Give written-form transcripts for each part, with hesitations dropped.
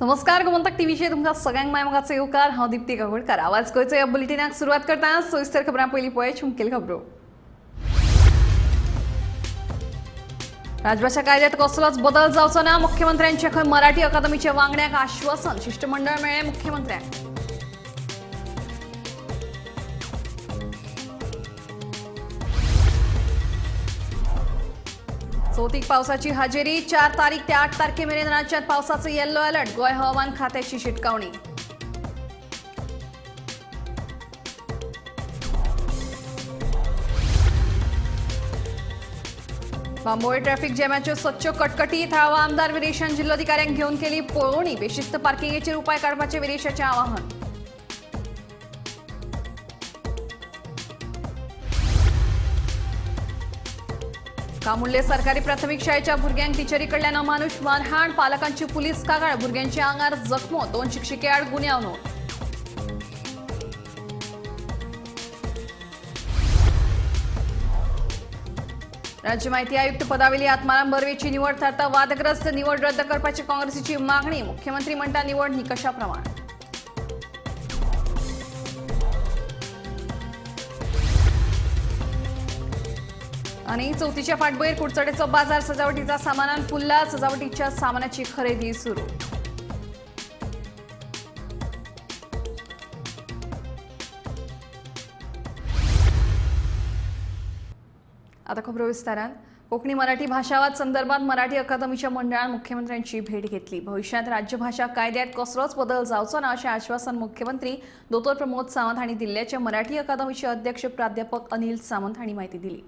नमस्कार, गोमंतक टीव्हीचेर तुमकां सगळ्यांक माय मोगाचो येवकार. हांव दीप्ती काकोडकार. आवाज गोंयचो ह्या बुलेटिनाक सुरवात करतना सविस्तर खबरां. पयलीं पळय मुखेल खबरो. राजभाशा कायद्यात कसलोच बदल जावचो ना, मुख्यमंत्र्यांचे खंय मराठी अकादमीच्या वांगड्यांक आश्वासन. शिष्टमंडळ मेळ्ळें मुख्यमंत्र्यांक. चवथीक पावसाची हाजेरी. 4 तारीख ते 8 तारखे मेरेन राज्यात पावसाचो येल्लो अलर्ट. गोंय हवामान खात्याची शिटकावणी. बांबोळे ट्रॅफिक जॅमाच्यो सच्च्यो कटकटी. थळावा आमदार विरेशान जिल्लोधिकाऱ्यांक घेवन केली पळोवणी. बेशिस्त पार्किंगेचेर उपाय काडपाचें विरेशाचें आवाहन. कामुर्ले सरकारी प्राथमिक शाळेच्या भुरग्यांक टिचरी कडल्यान अमानुष मारहाण. पालकांची पुलीस कागाळ. भुरग्यांच्या आंगार जखमो. 2 शिक्षिके आड गुन्यांव नोंद. राज्य माहिती आयुक्त पदावेली आत्माराम बर्वेची निवड थारता वादग्रस्त. निवड रद्द करपाची काँग्रेसीची मागणी. मुख्यमंत्री म्हणटा निवड निकषाप्रमाण. आणि चौथीच्या फाटभुंयेर कुडचडेचो बाजार सजावटीचा सामानान फुल्ला. सजावटीच्या सामानाची खरेदी सुरू. आता खबरो विस्तारान. कोकणी मराठी भाषावाद संदर्भात मराठी अकादमीच्या मंडळान मुख्यमंत्र्यांची भेट घेतली. भविष्यात राज्यभाषा कायद्यात कसलोच बदल जावचो ना अशें आश्वासन मुख्यमंत्री दोतोर प्रमोद सावंत हांणी दिल्ल्याचें मराठी अकादमीचे अध्यक्ष प्राध्यापक अनिल सामंत हांणी माहिती दिली.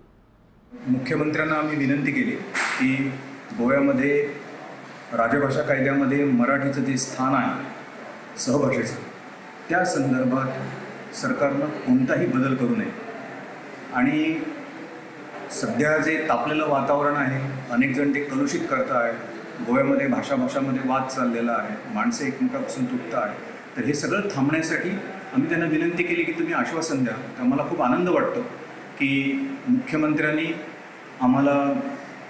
मुख्यमंत्र्यांना आम्ही विनंती केली की गोव्यामध्ये राजभाषा कायद्यामध्ये मराठीचं जे स्थान आहे सहभाषेचं, त्या संदर्भात सरकारनं कोणताही बदल करू नये. आणि सध्या जे तापलेलं वातावरण आहे, अनेक जण ते कलुषित करत आहे. गोव्यामध्ये भाषाभाषामध्ये वाद चाललेला आहे, माणसं एकमेकापासून तुटत आहे. तर हे सगळं थांबण्यासाठी आम्ही त्यांना विनंती केली की तुम्ही आश्वासन द्या. तर मला खूप आनंद वाटतो की मुख्यमंत्र्यांनी आम्हाला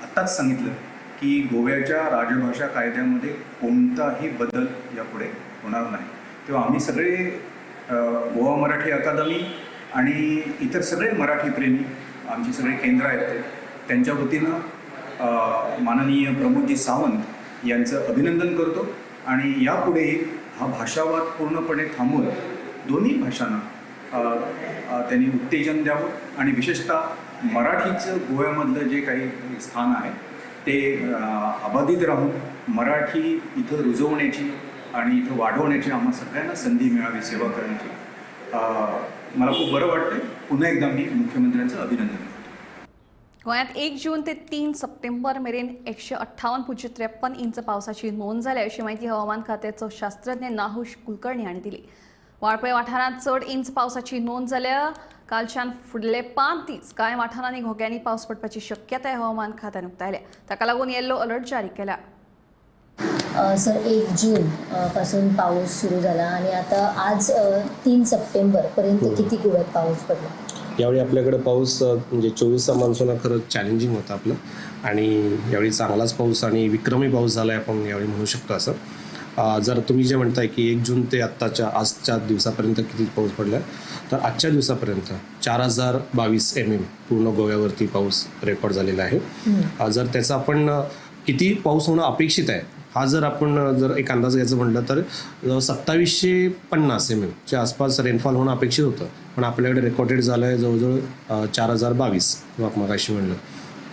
आत्ताच सांगितलं की गोव्याच्या राजभाषा कायद्यामध्ये कोणताही बदल यापुढे होणार नाही. तेव्हा आम्ही सगळे गोवा मराठी अकादमी आणि इतर सगळे मराठी प्रेमी, आमची सगळे केंद्र आहेत ते, त्यांच्या वतीनं माननीय प्रमोदजी सावंत यांचं अभिनंदन करतो. आणि यापुढेही हा भाषावाद पूर्णपणे थांबवून दोन्ही भाषांना त्यांनी उत्तेजन द्यावं आणि विशेषतः मराठीचं गोव्यामधलं जे काही स्थान आहे ते अबाधित राहून मराठी इथं रुजवण्याची आणि इथं वाढवण्याची आम्हा सगळ्यांना संधी मिळावी सेवा करण्याची. मला खूप बरं वाटतंय. पुन्हा एकदा मी मुख्यमंत्र्यांचं अभिनंदन करतो. गोंयांत 1 जून ते 3 सप्टेंबर मेरेन 158.53 इंच पावसाची नोंद जाल्या अशी माहिती हवामान खात्याचो शास्त्रज्ञ नाहुश कुलकर्णी हांणी दिली. वाळपय वाठारांत चड इंच पावसाची नोंद जाल्या. कालच्यान फुडले 5 दीस कांय वाठारांनी घोग्यांनी पावस पडपाची शक्यताय हवामान खात्यान उक्तायल्या. ताका लागून येल्लो अलर्ट जारी केला. सर, 1 जून पासून पाऊस सुरू झाला आणि आता आज 3 सप्टेंबर पर्यंत किती गोव्यात पाऊस पडला? यावेळी आपल्याकडे पाऊस म्हणजे 24चा मान्सून हा खरंच चॅलेंजिंग होता आपलं आणि यावेळी चांगलाच पाऊस आणि विक्रमी पाऊस झाला आहे आपण यावेळी म्हणू शकतो असं. जर तुम्ही जे म्हणताय की 1 जून ते आत्ताच्या आजच्या दिवसापर्यंत किती पाऊस पडला, तर आजच्या दिवसापर्यंत 4022 mm पूर्ण गोव्यावरती पाऊस रेकॉर्ड झालेला आहे. जर त्याचा आपण किती पाऊस होणं अपेक्षित आहे हा जर आपण जर एक अंदाज घ्यायचं म्हटलं तर 2750 mm आसपास रेनफॉल होणं अपेक्षित होतं, पण आपल्याकडे रेकॉर्डेड झालं आहे जवळजवळ 4022 मगाशी म्हणलं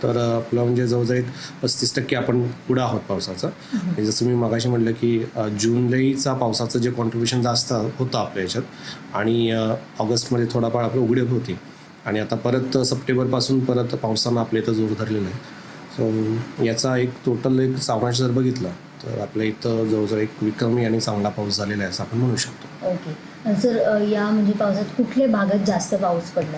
तर आपलं म्हणजे जवळजवळ एक 35% आपण पुढं आहोत पावसाचं. आणि जसं मी मगाशी म्हटलं की जुलैचा पावसाचं जे कॉन्ट्रीब्युशन जास्त होतं आपल्या ह्याच्यात आणि ऑगस्टमध्ये थोडाफार आपलं उघडीप होती आणि आता परत सप्टेंबरपासून परत पावसानं आपल्या इथं जोर धरलेला आहे. सो याचा एक टोटल एक सारांश जर बघितला तर आपल्या इथं जवळजवळ एक विक्रमी आणि चांगला पाऊस झालेला आहे असं आपण म्हणू शकतो. ओके सर, या म्हणजे पावसात कुठल्या भागात जास्त पाऊस पडला?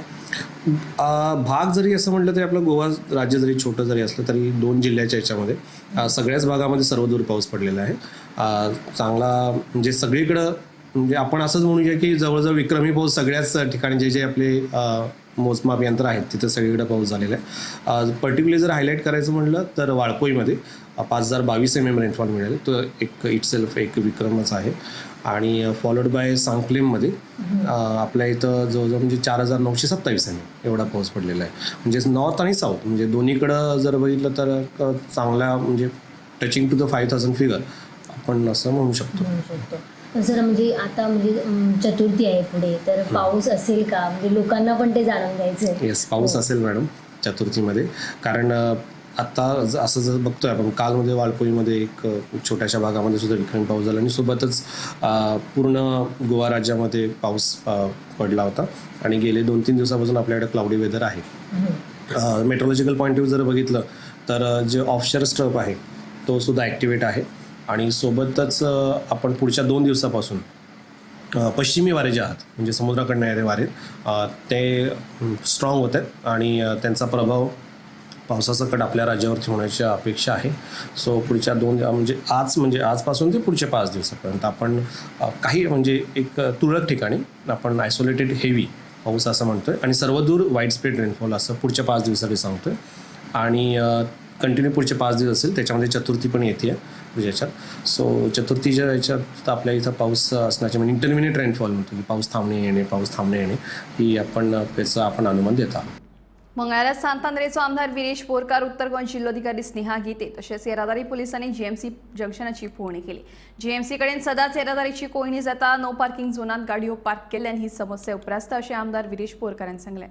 भाग जरी असं म्हटलं तरी आपलं गोवा राज्य जरी छोटं जरी असलं तरी 2 जिल्ह्याच्या याच्यामध्ये सगळ्याच भागामध्ये सर्वदूर पाऊस पडलेला आहे. चांगला म्हणजे सगळीकडं म्हणजे आपण असंच म्हणूया की जवळजवळ विक्रमी पाऊस सगळ्याच ठिकाणी जे जे आपले मोजमाप यंत्र आहेत तिथं सगळीकडे पाऊस झालेला आहे. पर्टिक्युलरली जर हायलाईट करायचं म्हटलं तर वाळपोईमध्ये 5022 mm rainfall मिळाले. तो एक इटसेल्फ एक विक्रमच आहे. आणि फॉलोड बाय सांकलेममध्ये आपल्या इथं जवळजवळ म्हणजे 4927 mm एवढा पाऊस पडलेला आहे. म्हणजेच नॉर्थ आणि साऊथ म्हणजे दोन्हीकडं जर बघितलं तर चांगला म्हणजे टचिंग टू the 5000 figure आपण असं म्हणू शकतो. पण सर म्हणजे आता म्हणजे चतुर्थी आहे पुढे, तर पाऊस असेल का? म्हणजे लोकांना पण ते जाणून घ्यायचं. येस, पाऊस असेल मॅडम चतुर्थीमध्ये. कारण आत्ता असं जर बघतोय आपण, कालमध्ये वाळपोईमध्ये एक छोट्याशा भागामध्ये सुद्धा विक्रमी पाऊस झाला आणि सोबतच पूर्ण गोवा राज्यामध्ये पाऊस पडला होता. आणि गेले 2-3 दिवसापासून आपल्याकडे क्लाउडी वेदर आहे. मेट्रोलॉजिकल पॉईंट ऑफ जर बघितलं तर जे ऑफशोर स्ट्रप आहे तो सुद्धा ॲक्टिवेट आहे. आणि सोबतच आपण पुढच्या 2 दिवसापासून पश्चिमी वारे जे आहात म्हणजे समुद्राकडनं येणारे वारे ते स्ट्रॉंग होत आहेत आणि त्यांचा प्रभाव पावसाचा कट आपल्या राज्यावरती होण्याची अपेक्षा आहे. सो पुढच्या 2 म्हणजे आज म्हणजे आजपासून ते पुढच्या 5 दिवसापर्यंत आपण काही म्हणजे एक तुरळक ठिकाणी आपण आयसोलेटेड हेवी पाऊस असं म्हणतोय आणि सर्वदूर वाईड स्प्रेड रेनफॉल असं पुढच्या 5 दिवसासाठी सांगतोय. आणि कंटिन्यू पुढचे 5 दिवस असेल, त्याच्यामध्ये चतुर्थी पण येते ह्याच्यात. सो चतुर्थीच्या ह्याच्यात आपल्या इथं पाऊस असण्याचे म्हणजे इंटरमिडिएट रेनफॉल म्हणतो की पाऊस थांबणे येणे, पाऊस थांबणे येणे ही आपण त्याचं आपण अनुमान देत आहोत. मंगळारा सांतांद्रेचो आमदार विरेश बोरकार, उत्तर गोंय जिल्लोधिकारी स्नेहा गीते तसेच येरादारी पोलिसांनी जीएमसी जंक्शनाची पोहणी केली. जीएमसी कडेन सदांच येरादारीची कोयणी जाता. नो पार्किंग झोनात गाडयो पार्क केल्ल्यान ही समस्या उप्रासता अशें आमदार विरेश बोरकारान सांगलें.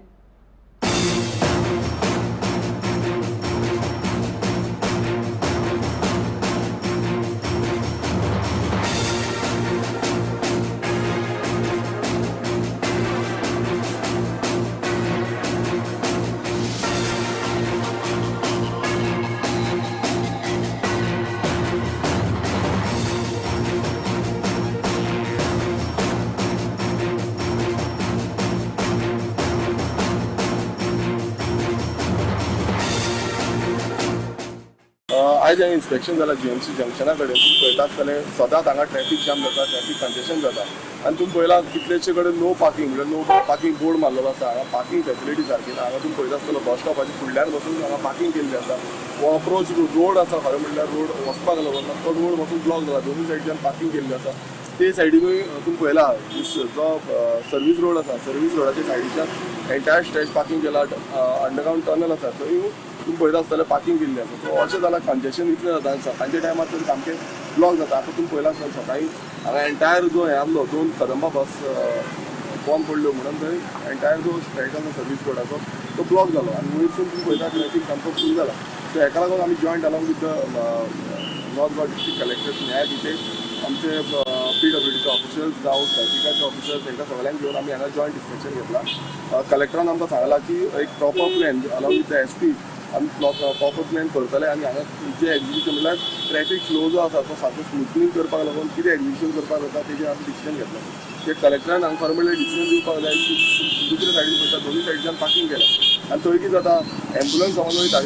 आयज हांवें इन्स्पेक्शन जाला जीएमसी जंक्शना कडेन. तुमी पळयता आसतलें सदांच हांगा ट्रॅफिक जाम जाता, ट्रॅफिक कंजेशन जाता. आनी तुमी पळयला कितलेशे कडेन नो पार्किंग म्हणजे नो पार्किंग बोर्ड मारलेलो आसा. हांगा पार्किंग फॅसिलिटी सारकी ना. हांगा तुमी पळयता आसतलो बस स्टॉपाच्या फुडल्यान बसून हांगा पार्किंग केल्ली आसा. हो अप्रोच रोड आसा, खरें म्हणल्यार रोड वचपाक लागून तो रोड बसून ब्लॉक जाला, दोनूय सायडीच्यान पार्किंग केल्ली आसा. ते सायडीनूय तुमी पळयला जो सर्वीस रोड आसा, सर्वीस रोडाच्या सायडीच्यान एंटायर स्ट्रेच पार्किंग केला. अंडरग्रावंड टनल आसा थंय तुमी पळयता आसतलें पार्किंग केल्ली आसा. सो अशें जाल्यार कंजेशन इतलें जाता आनी सकाळच्या टायमार तर सामकें ब्लॉक जाता. आतां तुमी पळयला आसतलें सकाळीं हांगा एंटायर जो हें आसलो 2 कदंबा बस बॉम्ब पडल्यो म्हणून थंय एंटायर जो स्ट्रेच आसा सर्वीस रोडाचो तो ब्लॉक जालो आनी वयरसून तुमी पळयता ट्रॅफीक सामको फूल जाला. सो हेका लागून आमी joint along with the North Goa district collector Sneha Gite, आमचे पीडब्ल्यूडीचे ऑफिसर्स जावं ट्रॅफिकाचे ऑफिसर्स तांकां सगळ्यांक घेवन आमी हांगा जॉयंट इन्स्पेक्शन घेतला. कलेक्टरान आमकां सांगलां की एक proper plan along with the SP आमी प्रॉपर प्लॅन करतले आनी हांगा जे एक्झिक्युशन म्हणल्यार ट्रॅफिक फ्लो जो आसा तो सारको स्मुथली करपाक लागून कितें एक्झिक्युशन करपाक जाता तेजेर आमी डिसिजन घेतला. ते कलेक्टरान हांगा खरें म्हणल्यार डिसिजन दिवपाक जाय की दुसरे सायडीन पळयता दोनूय सायडीच्यान पार्किंग केलां आनी थंय कितें जाता एम्बुलन्स समज वयता,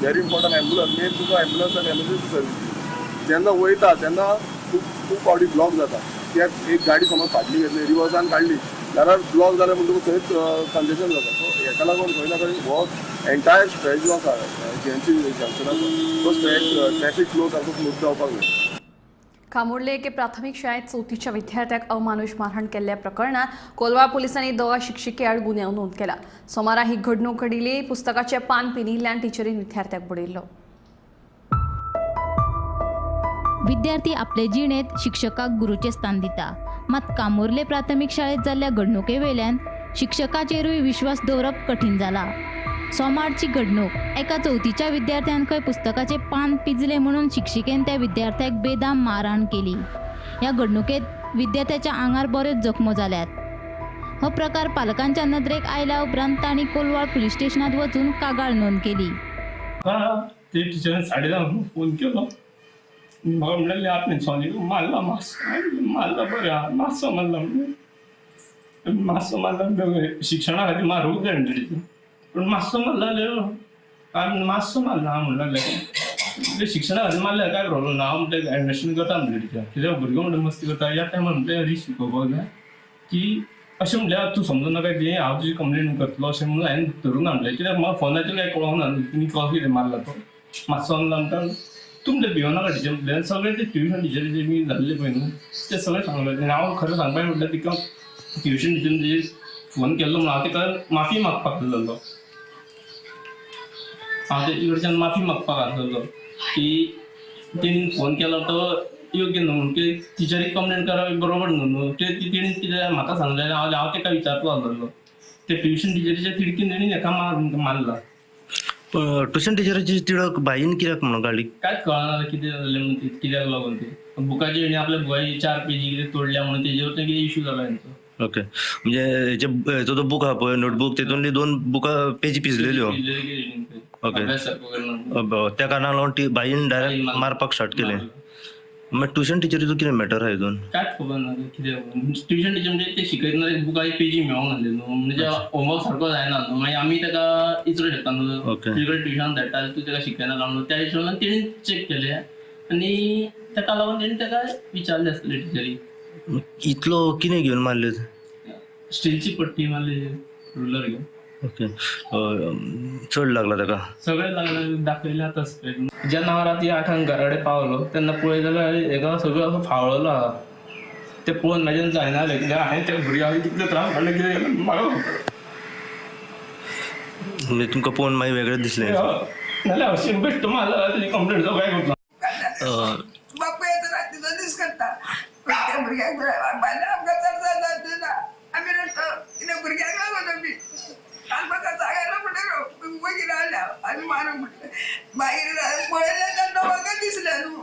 व्हेरी इम्पॉर्टंट एम्बुलन्स मेन तुका एम्बुलन्स आनी एमर्जन्सी सर्वीस जेन्ना वयता तेन्ना खूब खूब फावटी ब्लॉक जाता. कित्याक एक गाडी समज फाटली घेतली रिवर्सान काडली जाल्यार ब्लॉक जालें म्हणटकूच थंयच कंजेशन जाता. सो हेका लागून खंय ना खंय हो एंटायर स्ट्रेच जो आसा जीएमसी जंक्शनाचो तो स्ट्रेच ट्रॅफिक फ्लो सारको स्मूथ जावपाक जाय. कामुर्ले एके प्राथमिक शाळेत चौथीच्या विद्यार्थ्याक अमानुष मारहाण केल्ल्या प्रकरणात कोलवाळ पोलिसांनी 2 शिक्षिके आड गुन्यांव नोंद केला. सोमारा ही घडणूक घडिल्ली. पुस्तकाचे पान पिनिल्ल्यान टिचरीन विद्यार्थ्याक बडयल्लो. विद्यार्थी आपले जिणेंत शिक्षकाक गुरूचें स्थान दिता, मात कामुर्ले प्राथमीक शाळेंत जाल्ल्या घडणुके वयल्यान शिक्षकाचेरूय विश्वास दवरप कठीण जाला. सोमारची घडणूक एका चवथीच्या विद्यार्थ्यान खंय पुस्तकाचें पान पिजलें म्हणून शिक्षिकेन त्या विद्यार्थ्याक बेदाम मारहाण केली. ह्या घडणुकेंत विद्यार्थ्याच्या आंगार बऱ्योच जखमो जाल्यात. हो प्रकार पालकांच्या नदरेक आयल्या उपरांत तांणी कोलवाळ पुलीस स्टेशनांत वचून कागाळ नोंद केली. ते टिचरीन 10:30 फोन केलो, म्हाका म्हणलें आपणें सोनी मारला, मातसो मारला बरें आहा, मातसो मारला म्हणलें, मातसो मारला शिक्षणा खातीर मारूंक जाय म्हणटा टिचर, पूण मातसो मारला जाल्यार मातसो मारला म्हणलें म्हणजे शिक्षणा खातीर मारल्यार काय प्रॉब्लम ना, हांव म्हणलें अंडरस्टँड करता म्हणलें टिचर, कित्याक भुरगो म्हणटा मस्ती करता ह्या टायमार म्हणलें रीच शिकोवपाक जाय की अशें म्हणल्यार तूं समजून नाका की हांव तुजी कंप्लेन करतलो अशें म्हणून हांवें धरूंक ना म्हणलें, कित्याक म्हाका फोनाचेर कांय कळोंक ना तुमी कसो कितें मारला तो मातसो मारला म्हणटा तुमकां भिवनाका टिचर म्हणलें. सगळे ते ट्युशन टिचरीचे मी जाल्ले पळय न्हू ते सगळें सांगले. आनी हांव खरें सांगपाक म्हटल्यार तिका ट्युशन टिचरीन तेजेर फोन केल्लो म्हणून हांव तिका माफी मागपाक आसलेलो. हांव तेजे कडच्यान माफी मागपाक आसलेलो की तेणी फोन केलो तो योग्य न्हू म्हणून. ते टिचरीक कंप्लेन करप बरोबर न्हू न्हू ते तेणी कितें म्हाका सांगलें हांव तेका विचारपाक आसलेलो. ते ट्युशन टिचरीच्या तिडकीन तेणी हेका मारला. पण ट्युशन टिचराची तिडक बाईन कित्याक म्हणून काडली कांयच कळना कितें जालें म्हणून ते कित्याक लागून ते बुकाचे हेणी आपल्या बुकाची 4 पेजी कितें तोडल्या म्हणून तेजेर ते कितें इशू जाला हेंचो. ओके, म्हणजे हेचो जो बूक आहा पळय नोटबूक तेतून 2 बुकां पेजी पिजलेल्यो. ओके, अभ्यास सारको करना. त्या कारणाक लागून ती बाईन डायरेक्ट मारपाक स्टार्ट केलें. मागीर ट्युशन टिचरीचो कितें मॅटर आहा हितून? कांयच खबर ना कितें. ट्युशन टिचर म्हणजे ते शिकयतना बुकाची पेजी मेळोंक नासले न्हू, म्हणजे होमवर्क सारको जायना न्हू, मागीर आमी ताका विचारूंक शकता न्हू तुजे कडेन ट्युशन धाडटा तूं ताका शिकयना काय म्हणून. त्या हिशोबान तेणी चॅक केलें आनी ताका लागून तेणी ताका विचारलें आसतलें टिचरी. इतलो कितें घेवन मारले? स्टीलची पट्टी मारली, रुलर घेवन. ओके, चड लागला ताका? सगळें लागलें, दाखयलें आतां. जेन्ना हांव राती 8 घरा कडेन पावलो तेन्ना पळय जाल्यार हेका सगळो असो फावळलो आहा. तें पळोवन म्हाज्यान जायना जालें कित्याक हांवें त्या भुरग्याक कितले त्रास काडले कितें म्हाका खबर. म्हणजे तुमकां पळोवन मागीर वेगळें दिसलें? नाल्यार अशें बेश्टो मारला तेजी कंप्लेन काय करता. बापूय आतां रातीचो दीस करता त्या भुरग्याक आमकां चड जाता ना आमी रडटा कितें भुरग्यांक लागून आमी काल म्हाका जाग्यार म्हणटा मागीर आल्या आनी मारूंक म्हटलें. मागीर पळयलें तेन्ना म्हाका दिसलें न्हू,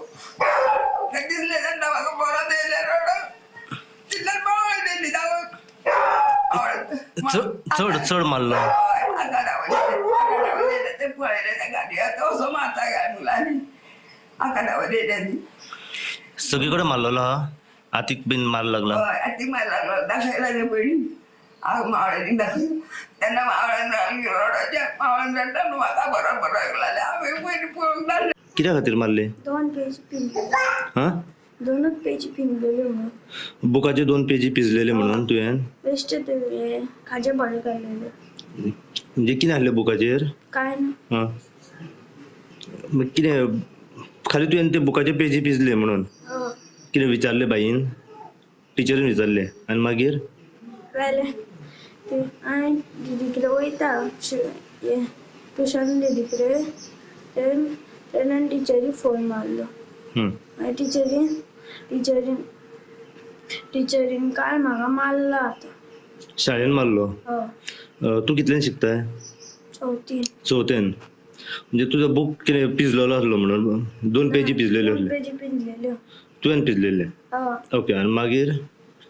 तें दिसलें तेन्ना म्हाका बरो येयलें रडोन तितल्यान मावळ येयली धांवून. चड चड मारलो? हय, हांगा धांवून येयलें तें पळयलें त्या गाडयेर असो मारता काय म्हणलें आनी हांगा धांवून येयलें. सगळी कडेन मारलेलो आहा? हातीक बीन मार लागला? हय, हातीक मार लागलो. दाखयला तें पयलीं हांव मावळ्यांनी दाखयलें तेन्ना मावळ्यान रडोवचें मावळ्यान रडटा न्हू म्हाका बरो बरो लागलें. हांवें पयलीं पळोवंक लागलें. कित्या खातीर मारले? 2 पेज पिंजले. हां, 2 पेज पिंजलेल्यो म्हणून. बुकाचे 2 पेजी पिजलेले म्हणून तुवें? बेश्टे ते खाजें बरें काडलेले. म्हणजे कितें आसलें बुकाचेर? काय ना. हां, मागीर कितें खाली तुवें ते बुकाचे पेजी पिजले म्हणून कितें विचारलें बाईन? टिचरीन विचारलें आनी मागीर वेलें ते हांवें दिदी कडेन वयता ट्युशन दिदी कडेन तेन्ना टिचरीक फोन मारलो. मागीर टिचरीन काल म्हाका मारला आतां. शाळेन मारलो? हय. तूं कितल्यान शिकताय? चवथीन. चवथेन. म्हणजे तुजो बूक कितें पिजलेलो आसलो म्हणून 2 पेजी पिजलेल्यो 2 आसल्यो? पेजी पिंजलेल्यो. तुवें पिजलेले? हय. ओके, आनी मागीर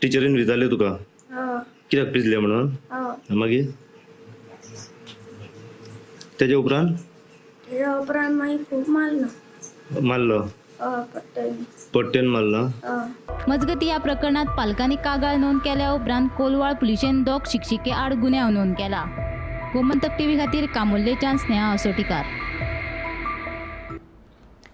टिचरीन विचारलें तुका हय. कित्याक पिजले म्हणून? हय. मागीर तेजे उपरांत? तेज्या उपरांत मागीर खूब मारलो. मारलो? हय, पट्ट्यांनी. पट्टेन मारलो? हय. मजगती ह्या प्रकरणात पालकांनी कागाळ नोंद केल्या उपरांत कोलवाळ पुलिशेन 2 शिक्षिके आड गुन्यांव नोंद केला. गोमंतक टीव्ही खातीर कामुर्लेच्यान स्नेहा असोटीकार.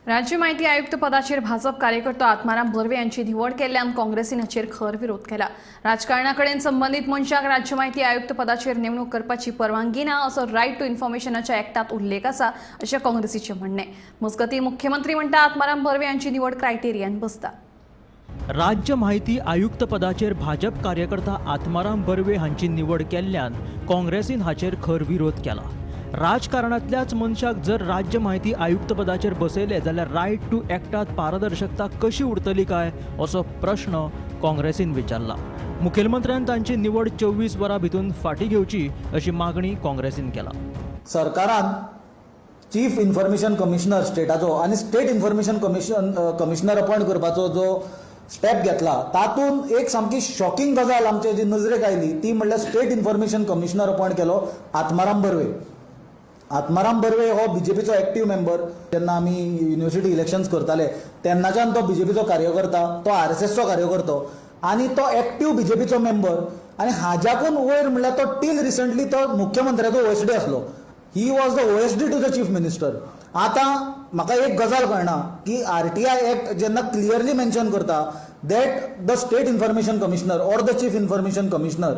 राज्य माहिती आयुक्त पदाचेर भाजप कार्यकर्तो आत्माराम बर्वे यांची निवड केल्ल्यान काँग्रेसीन हाचेर खर विरोध केला. राजकारणाकडेन संबंदीत मनशाक राज्य माहिती आयुक्त पदाचेर नेमणूक करपाची परवानगी ना असो रायट टू इन्फॉर्मेशनाच्या ऍक्टात उल्लेख आसा अशें काँग्रेसीचें म्हणणें. मजगतीं मुख्यमंत्री म्हणटा आत्माराम बर्वे यांची निवड क्रायटेरियान बसता. राज्य माहिती आयुक्त पदाचेर भाजप कार्यकर्ता आत्माराम बर्वे हांची निवड केल्ल्यान काँग्रेसीन हाचेर खर विरोध केला. राजकारणांतल्याच मनशाक जर राज्य माहिती आयुक्त पदाचेर बसयले जाल्यार रायट टू ऍक्टात पारदर्शकता कशी उरतली काय असो प्रश्न काँग्रेसीन विचारला. मुखेलमंत्र्यान तांची निवड 24 वरां भितून फाटीं घेवची अशी मागणी काँग्रेसीन केला. सरकारान चीफ इन्फॉर्मेशन कमिशनर स्टेटाचो आनी स्टेट इन्फॉर्मेशन कमिशनर अपॉयंट करपाचो जो स्टेप घेतला तातूंत एक सामकी शॉकिंग गजाल आमचे जी नजरेक आयली ती म्हणल्यार स्टेट इन्फॉर्मेशन कमिशनर अपॉयंट केलो आत्माराम बर्वे. आत्माराम बर्वे हो बीजेपीचो एक्टीव मेंबर. जेन्ना आमी युनिवर्सिटी इलेक्शन्स करताले तेन्नाच्यान तो बीजेपीचो कार्यकर्ता, तो आरएसएसचो कार्यकर्तो आनी तो एक्टीव बीजेपीचो मेंबर. आनी हाज्याकून वयर म्हणल्यार तो टील रिसंटली तो मुख्यमंत्र्याचो ओएसडी आसलो. He was the OSD to the chief minister. आतां म्हाका एक गजाल कळना की आरटीआय एक्ट जेन्ना क्लियरली मेन्शन करता that the state information commissioner or the chief information commissioner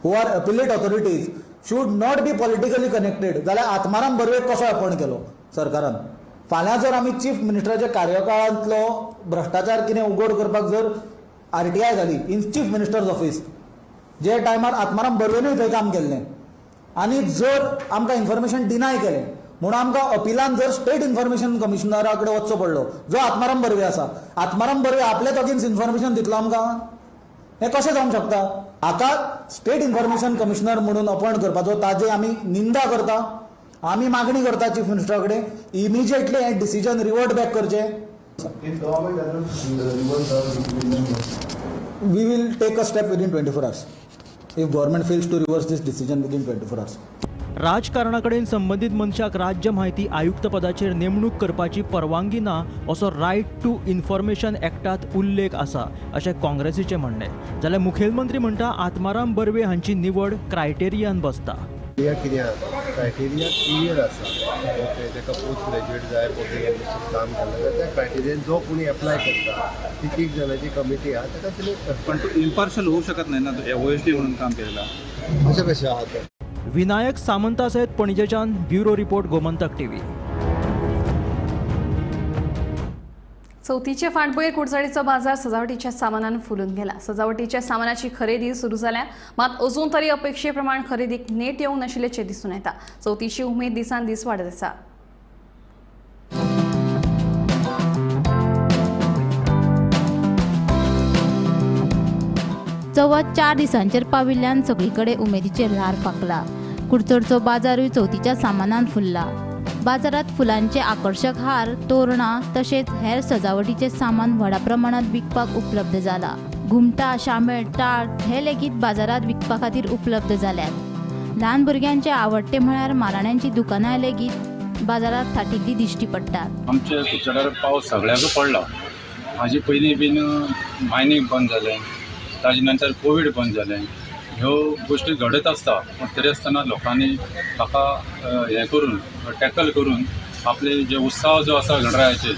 who are appellate authorities should not be politically connected, जाल्यार आत्माराम बर्वेक कसो अपॉयंट केलो सरकारान? फाल्यां जर आमी चीफ मिनिस्टराच्या कार्यकाळांतलो भ्रश्टाचार कितें उगड करपाक जर आरटीआय घाली इन चीफ मिनिस्टर्स ऑफिस, जे टायमार आत्माराम बर्वेनूय थंय काम केल्लें, आनी जर आमकां इन्फॉर्मेशन डिनाय केलें म्हूण आमकां अपिलान जर स्टेट इन्फॉर्मेशन कमिशनरा कडेन वचचो पडलो, जो आत्माराम बर्वे आसा, आत्माराम बर्वे आपलेच अगेन्स्ट इन्फॉर्मेशन दितलो आमकां, हें कशें जावंक शकता? हाका स्टेट इन्फॉर्मेशन कमिशनर म्हणून अपॉयंट करपाचो ताजी आमी निंदा करता. आमी मागणी करता चीफ मिनिस्टरा कडेन इमिजिएटली हें डिसिजन रिवर्ट बॅक करचें. We will take a step within 24 hours if government fails to reverse this decision within 24 hours. राजकारणा कडेन संबंदीत मनशाक राज्य म्हायती आयुक्त पदाचेर नेमणूक करपाची परवानगी ना असो रायट टू इन्फॉर्मेशन ॲक्टात उल्लेख आसा अशें काँग्रेसीचें म्हणणें. जाल्यार मुखेलमंत्री म्हणटा आत्माराम बर्वे हांची निवड क्रायटेरियान बसता. कितें आसा क्रायटेरिया क्लियर आसा, ओके, ताका पोस्ट ग्रॅज्युएट जाय, पब्लीक एडमिनिस्ट्रेशन काम केल्लें जाल्यार त्या क्रायटेरियान जो कोणी एप्लाय करता ती 3 जाणांची कमिटी आसा ताका सिलेक्ट करता. पण तो इम्पार्शल होऊ शकत नाही ना, तो ओएसडी म्हणून काम केलेलं अशें कशें आहा तें. विनायक सामंता सयत पणजेच्यान ब्युरो रिपोर्ट, गोमंतक टीव्ही. चवथीचे फाटभुंयेर कुडचडीचो बाजार सजावटीच्या सामानान फुलून गेला. सजावटीच्या सामानाची खरेदी सुरू जाल्या, मात अजून तरी अपेक्षेप्रमाण खरेदीक नेट येवंक नाशिल्ल्याचें दिसून येता. चवथीची उमेद दिसान दीस वाडत आसा. चवथ 4 दिसांचेर पाविल्ल्यान सगळी कडेन उमेदीचें ल्हार फांकला. कुडचडचो बाजारूय चवथीच्या सामानान फुल्ला. बाजारात फुलांचे आकर्शक हार, तोरणां तशेंच हेर सजावटीचें सामान व्हडा प्रमाणांत विकपाक उपलब्ध जाला. घुमटां, शामेळ, टाळ हे लेगीत बाजारात विकपा खातीर उपलब्ध जाल्यात. ल्हान भुरग्यांचे आवडटे म्हळ्यार माराण्यांची दुकानां लेगीत बाजारात थाटिल्ली दिश्टी पडटात. आमच्या कुडचड्यार पावस सगळ्याक पडला. हाजे पयलीं बीन मायनींग बंद जालें, ताजे नंतर कोवीड बंद जालें. ह्यो गोश्टी घडत आसता, पूण तरी आसतना लोकांनी ताका हें करून टॅकल करून आपले जे उत्साह जो आसा गणरायाचेर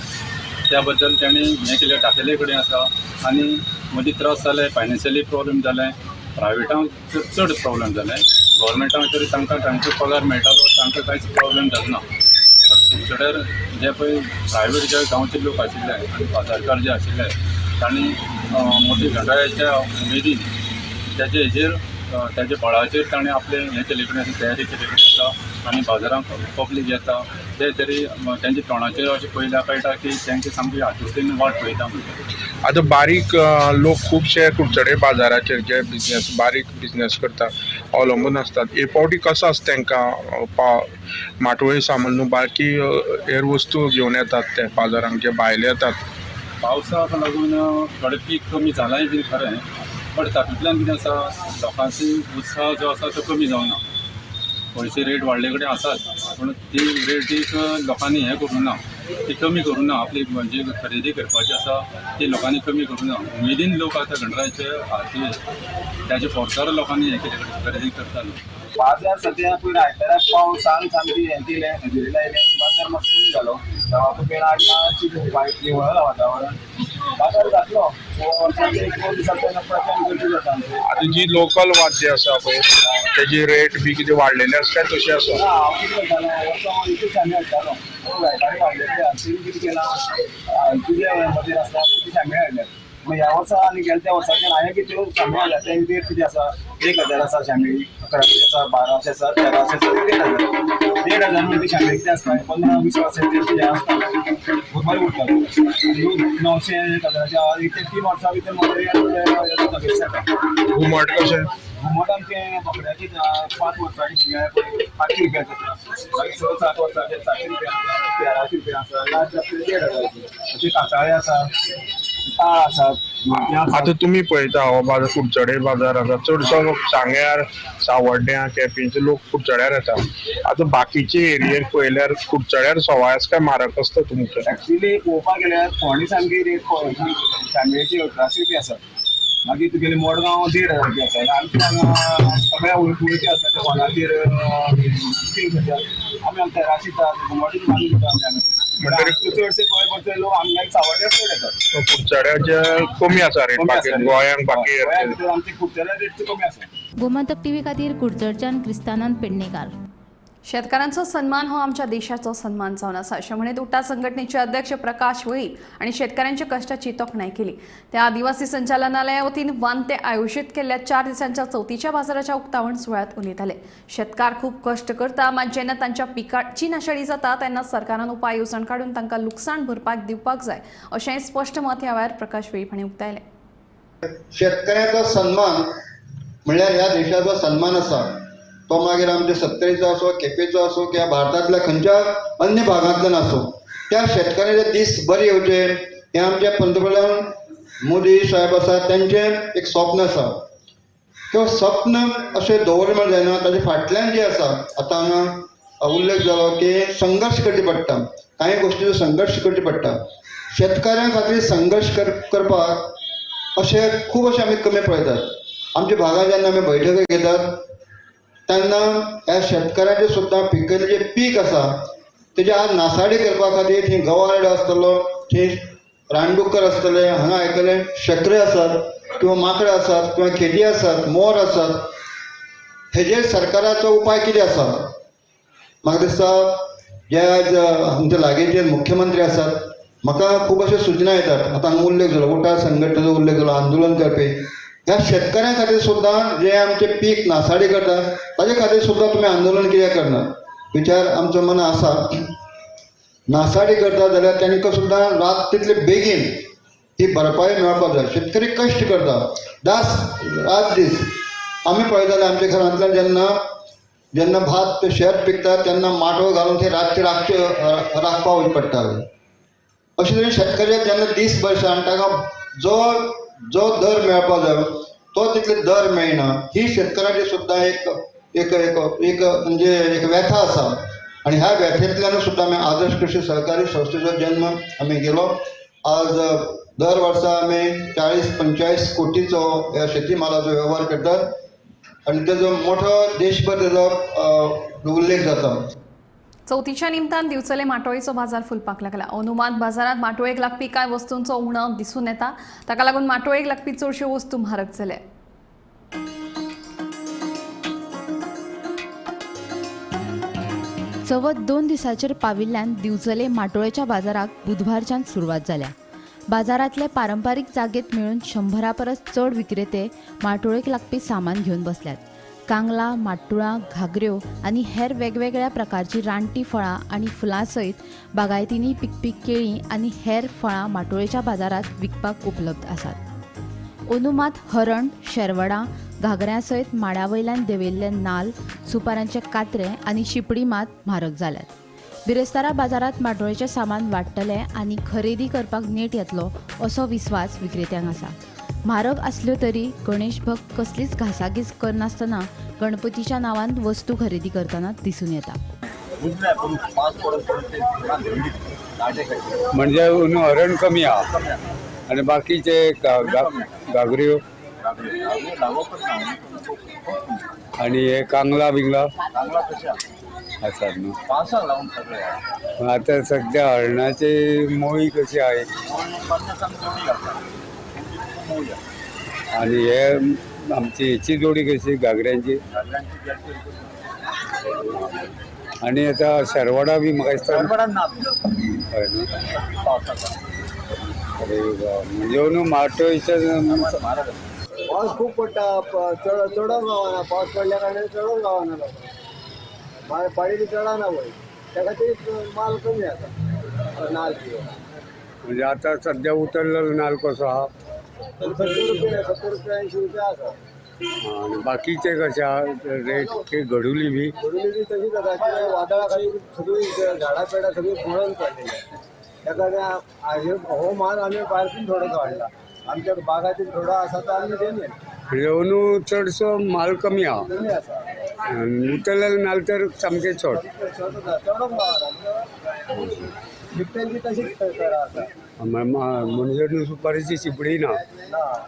त्या बद्दल ताणें हें केलें. दाखयले कडेन आसा आनी मदीं त्रास जाले, फायनान्शियली प्रॉब्लम जाले, प्रायवेटांक चड प्रॉब्लम जाले. गव्हर्मेंटाक तरी तांकां तांचो पगार मेळटालो, तांकां कांयच प्रॉब्लम जालो ना. पण कुडचड्यार जे पळय प्रायवेट जे गांवचे लोक आशिल्ले आनी बाजारकार जे आशिल्ले तांणी मोठी गणरायाच्या उमेदीन ताजे हेजेर ताजे बळाचेर ताणें आपलें हें केल्ले कडेन तयारी केल्ले कडेन आसा आनी बाजारांत पब्लीक येता ते तरी तांच्या तोंडाचेर अशें पळयल्यार कळटा की तांची सामकी आतुरतेन वाट पळयता. म्हणटा आतां बारीक लोक खुबशे कुडचडे बाजाराचेर जे बिजनेस बारीक बिजनेस करता अवलंबून आसतात. हे फावटी कसो आसता तांकां माटोळी सामान न्हू बाकी हेर वस्तू घेवन येतात ते बाजारांक जे भायले येतात. पावसाक लागून थोडें पीक कमी जालांय बीन खरें, बट तातूंतल्यान कितें आसा लोकांची उत्साह जो आसा तो कमी जावना. पयशे रेट वाडले कडेन आसात, पूण ती रेटीक लोकांनी हें करूं ना, ती कमी करूं ना. आपली जी खरेदी करपाची आसा ती लोकांनी कमी करूं ना. उमेदीन लोक आतां गणरायाचे हातीर ताजे फोर्सार लोकांनी हें केले कडेन खरेदी करता लोक. बाजार सद्या पयर आयताराक पावसान सामकी हें केलें, हजेरी लायलें, बाजार मातसो कमी जालो. देवाचो पेड आठ मातशी वायट निवळला वातावरण, बाजार जातलो. आतां जी लोकल वाद्य आसा पळय तेजी रेट बी कितें वाडलेली आसा काय तशी आसा? हांव कितें करतालो वर्सां हांव एकूच शामी हाडटालो, लायटांनी वाडलेली आसा तेणी कितें केलां तुज्या मदीं आसता ती शामी हाडल्या. मागीर ह्या वर्सा आनी गेल्या त्या वर्साच्यान हांवें बी त्यो शामी हाडल्या. ते रेट कितें आसा 1000 आसा शामी, 1100 आसा, 1200 आसा, 1300 आसा, 1500. 1500 म्हणजे शामी कितें आसता 15-20 वर्सां हें आसता बरें उरता. 900 1000 एक ते 3 वर्सां भितर जाता. घुमट कशें? घुमट आमचें बोकड्याचें 5 वर्सांचे 500 रुपया जाता, मागीर 6-7 वर्सांचे 700 रुपया आसा, 1300 रुपया आसा, लास्ट आसा 1500. अशे कांसाळे आसा, टाळ आसा. आतां तुमी पळयता हो बाजार कुडचडे बाजार आसा, चडसो लोक सांग्यार, सावड्ड्यां, केपेंचे लोक कुडचड्यार येता. आतां बाकीचे एरियेर पळयल्यार कुडचड्यार सवाय आसा काय म्हारग आसता तुमचें? एक्चुली पळोवपाक गेल्यार फोंडे सामकी रेट शामेळाची 1800 रुपया आसा, मागीर तुगेले मडगांव 1500 रुपया आसा. आमच्या हांगा सगळ्या वळखी आसा त्या फोनाचेर 3000 आमी हांगा 1300 दिता, घुमटूच मागून दिता आमी हांगा. चडशे गोंय लोक आमगे सावड्ड्यार चड येतात. कुडचड्याचे कमी आसा रेट बाकी गोंयांक, बाकी आमचे कुडचड्यार रेट कमी आसा. गोमंतक टीव्ही खातीर कुडचडच्यान क्रिस्तानंद पेडणेकार. शेतकऱ्यांचो सन्मान हो आमच्या देशाचो सन्मान जावन आसा अशें म्हणीत उटा संघटनेचे अध्यक्ष प्रकाश वळीप आनी शेतकऱ्यांच्या कश्टाची तोखणाय केली. त्या आदिवासी संचालनालया वतीन वांते आयोजीत केल्ल्या 4 दिसांच्या चवथीच्या बाजाराच्या उक्तावण सुवाळ्यांत उलयताले. शेतकार खूब कश्ट करता, मात जेन्ना तांच्या पिकाची नाशाडी जाता तेन्ना सरकारान उपाय येवजण काडून तांकां लुकसाण भरपाक दिवपाक जाय अशें स्पश्ट मत ह्या वेळार प्रकाश वेळीप हांणी उक्तायलें. शेतकऱ्याचो सन्मान म्हणल्यार ह्या देशाचो सन्मान आसा, तो मागीर आमचे सत्तरीचो आसो, केपेचो आसो किंवा भारतांतल्या खंयच्या अन्य भागांतल्यान आसो, त्या शेतकऱ्याचे दीस बरे येवचे हें आमचे पंतप्रधान मोदी साहेब आसा तेंचें एक स्वप्न आसा. किंवा स्वप्न अशें दवरलें म्हळ्यार जायना, ताजे फाटल्यान जें आसा आतां हांगा उल्लेख जालो की संघर्श करचे पडटा, कांय गोश्टीचो संघर्श करचे पडटा. शेतकऱ्यां खातीर संघर्श करपाक अशें खूब अशें आमी कमी पळयतात. आमच्या भागात जेन्ना आमी बैठकी घेतात तेन्ना ह्या शेतकऱ्यांचे सुद्दां पिकयल्लें जें पीक आसा तेजें आज नासाडी करपा खातीर थंय गवारेडो आसतलो, थंय रानडुकर आसतले, हांगा आयकलें शेकरे आसात किंवा माकडां आसात किंवा खेजी आसात, मोर आसात. हेजेर सरकाराचो उपाय कितें आसा? म्हाका दिसता जे आज आमचे लागींचे मुख्यमंत्री आसात, म्हाका खूब अश्यो सुचना येतात. आतां हांगा उल्लेख जालो उटा संघटनेचो उल्लेख जालो, आंदोलन करपी ह्या शेतकऱ्यां खातीर सुद्दां जे आमचें पीक नासाडी करता ताजे खातीर सुद्दां तुमी आंदोलन कित्याक करना? विचार आमचो मना आसा. नासाडी करता जाल्यार तांकां सुद्दां रात तितले बेगीन ही भरपाई मेळपाक जाय. शेतकरी कश्ट करता दास रात दीस. आमी पळयताले आमच्या घरांतल्यान जेन्ना जेन्ना भात शेत पिकता तेन्ना माटव घालून ते रातचे राखचे राखपाक वचचें पडटालें. अशें तरेन शेतकऱ्याक जेन्ना दीस भर आनी ताका जो जो दर मेळपाक जाय तो तितले दर मेळना, ही शेतकऱ्याची सुद्दां एक एक एक एक म्हणजे एक व्यथा आसा. आनी ह्या व्यथेंतल्यान सुद्दां आमी आदर्श कृषी सहकारी संस्थेचो जन्म आमी केलो. आज दर वर्सा आमी 40-45 कोटीचो ह्या शेती मालाचो वेव्हार करतात आनी तेजो मोठो देशभर तेजो उल्लेख जाता. चवथीच्या निमतान दिवचले माटोळीचो बाजार फुलपाक लागला. अनुमान बाजारात माटोळेक लागपी कांय वस्तूंचो उणाव दिसून येता. ताका लागून माटोळेक लागपी चडश्यो वस्तू म्हारग जाल्या. चवथ 2 दिसांचेर पाविल्ल्यान दिवचले माटोळेच्या बाजाराक बुधवारच्यान सुरवात जाल्या. बाजारांतले पारंपारीक जागेत मेळून 100 परस चड विक्रेते माटोळेक लागपी सामान घेवन बसल्यात. कांगला, माटुळां, घागऱ्यो आनी हेर वेगवेगळ्या प्रकारची रानटी फळां आनी फुलां सयत बागायतींनी पिकपी केळीं आनी हेर फळां माटोळेच्या बाजारांत विकपाक उपलब्ध आसात. अंदू मात हरण, शेरवडां, घागऱ्यां सयत माडा वयल्यान देंवयल्ले नाल, सुपारांचे कात्रे आनी शिपडी मात म्हारग जाल्यात. बिरेस्तारा बाजारांत माटोळेचें सामान वाडटलें आनी खरेदी करपाक नेट येतलो असो विस्वास विक्रेत्यांक आसा. म्हारग आसल्यो तरी गणेश भक्त कसलीच घासाघीस करनासतना गणपतीच्या नांवान वस्तू खरेदी करतना दिसून येता. म्हणजे हरण कमी आहा आनी बाकीचे घागऱ्यो आनी हे कांगला बिंगला आसात न्हू. आतां सद्या हरणाची मोळी कशी आहे आणि हे आमची हेची जोडी कशी घागऱ्यांची आणि आता शेरवडा बी म्हाका दिसता हय न्हू. अरे म्हणजे न्हू माटोळीचे पावस खूब पडटा, चड चडोच गावना. पावस पडल्या कारणान चडोच गावना लोकांक, पाडी बी चडना वयर, त्या खातीर माल कमी जाता. नाल म्हणजे आतां सद्या उतरलेलो नाल कसो आहा? 70 रुपया, 70 रुपया, 80 रुपया आसा. आनी बाकीचे कशे आहा रेट? घडुली बी घडुली बी तशीच आसा. कित्याक वादळा खातीर सगळीं झाडां पेडां सगळीं पळोवन पडलेली त्या कारणान हो माल आमी भायरसून थोडोसो हाडला. आमच्या बागायतीन थोडो आसा तो आमी घेवन येयला. अंदू चडसो माल कमी आहा, कमी आसा. उतरलेलो नाल तर सामकें चड चडोच गावना. शिपट्यांची तशीच तरा आसा. म्हणजे न्हू सुपारीची शिपडी ना,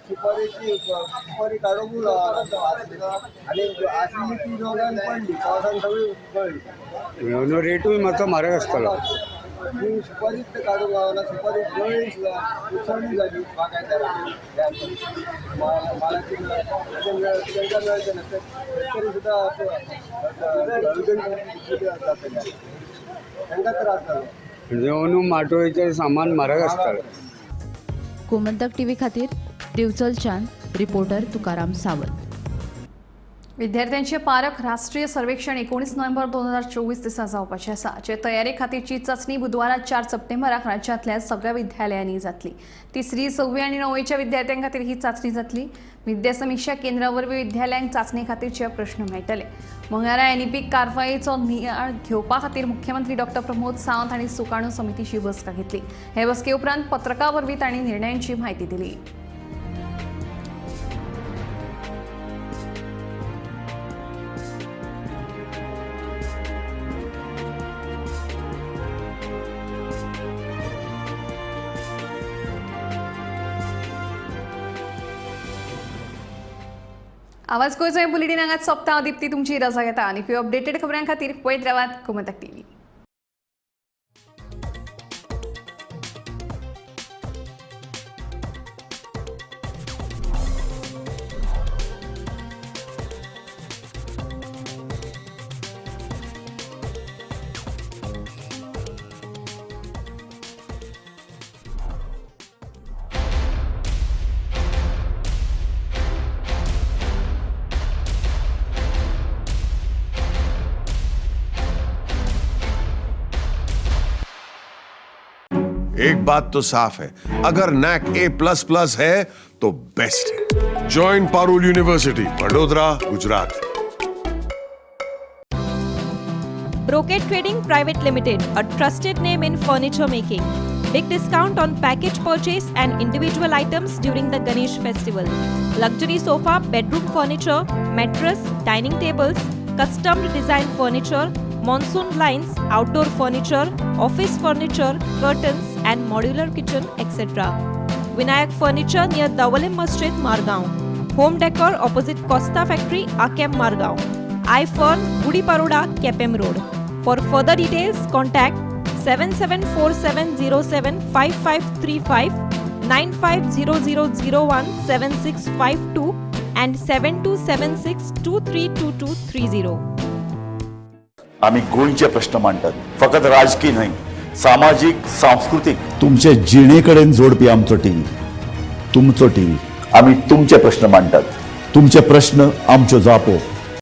सुपारीची सुपारी काडूंक आनी आसली ती रोगान पडली, पावसान सगळी गळ्ळी. रेटूय मातसो म्हारग आसतलो. ती सुपारी काडूंक गावना, सुपारी गळ्ळी सुद्दां, लुकसाणूय जाली बागायतदारांची, मालाची तांकां मेळचें ना. शेतकरी सुद्दां जातले, तांकां त्रास जालो. म्हणजे अंदू माटोळेचें सामान म्हारग आसतालें. गोमंतक टीव्ही खातीर दिवचलच्यान रिपोर्टर तुकाराम सावंत. विद्यार्थ्यांचे पारख राष्ट्रीय सर्वेक्षण 19 नोव्हेंबर 2024 दिसा जावपाचें आसा. जे तयारे खातीरची चांचणी बुधवारा 4 सप्टेंबराक राज्यांतल्या सगळ्या विद्यालयांनी जातली. 3री, 6वी आनी 9वीच्या विद्यार्थ्यां खातीर ही चांचणी जातली. विद्या समिक्षा केंद्रा वरवीं विद्यालयांक चांचणे खातीरचे प्रश्न मेळटले. मंगळारा एनईपी कारवायेचो नियाळ घेवपा खातीर मुख्यमंत्री डॉक्टर प्रमोद सावंत हांणी सुकाणू समितीची बसका घेतली. हे बसके उपरांत पत्रकां वरवीं तांणी निर्णयांची म्हायती दिली. आवाज गोंयचो बुलेटीन हांगाच सोंपता. दीप्ती तुमची रजा घेता आनी अपडेटेड खबरां खातीर पळयत रावात गोमंतक टीव्ही. एक बात तो साफ है, अगर नैक A++ है तो best Hai. Join Parul university, Vadodara, Gujarat. Brocade Trading Private Limited, a trusted name in furniture making. Big discount on package purchase and individual items during the Ganesh festival. Luxury sofa, bedroom furniture, mattress, dining tables, custom design furniture, monsoon blinds, outdoor furniture, office furniture, curtains and modular kitchen, etc. Vinayak Furniture near Davalim Masjid, Margaon. Home Decor opposite Costa Factory, Akem, Margaon. iFern, Gudi Paroda, Kepem Road. For further details, contact 7747075535, 9500017652 and 7276232230. आमी गोंयचे प्रश्न मांडटात, फकत राजकीय न्हय, सामाजीक, सांस्कृतीक. तुमचे जिणे कडेन जोडपी आमचो टीव्ही, तुमचो टीव्ही. आमी तुमचे प्रश्न मांडटात, तुमचे प्रश्न आमच्यो जापो.